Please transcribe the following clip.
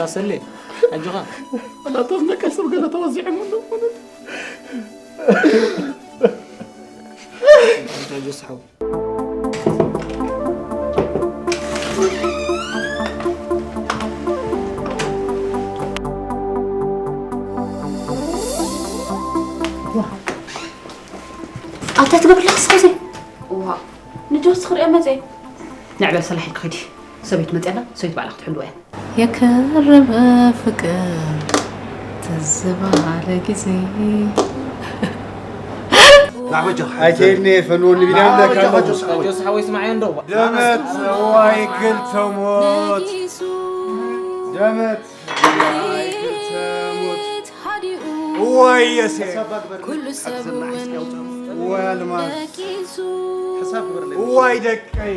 ታሰሌ ኣጆኻ። ኣላቶም ነቀሰብ ገለ ተወዚዖም ኣለዉ ማለት። ኣጆስ ሓው። ኣታ ትገብርላ ክስከዘ ዋ ንጆስ ክሪኦ መፀ ንዕበል ሰላሒ ክኸዲ ሰበይት መፅያላ ሰበይት ባዕላ ክትሕልዋ እያ የከረበ ፍቅር ትዝ ባለ ግዜ ኣይትሄድኒ ፈንወኒ ቢላ ጆስ ሓወይ ስማዓዮ እንዶ ደመት እዋይ ክልተ ሞት ደመት እዋይ ክልተ ሞት እዋይ የሴ እዋይ ኣልማዝ እዋይ ደቀይ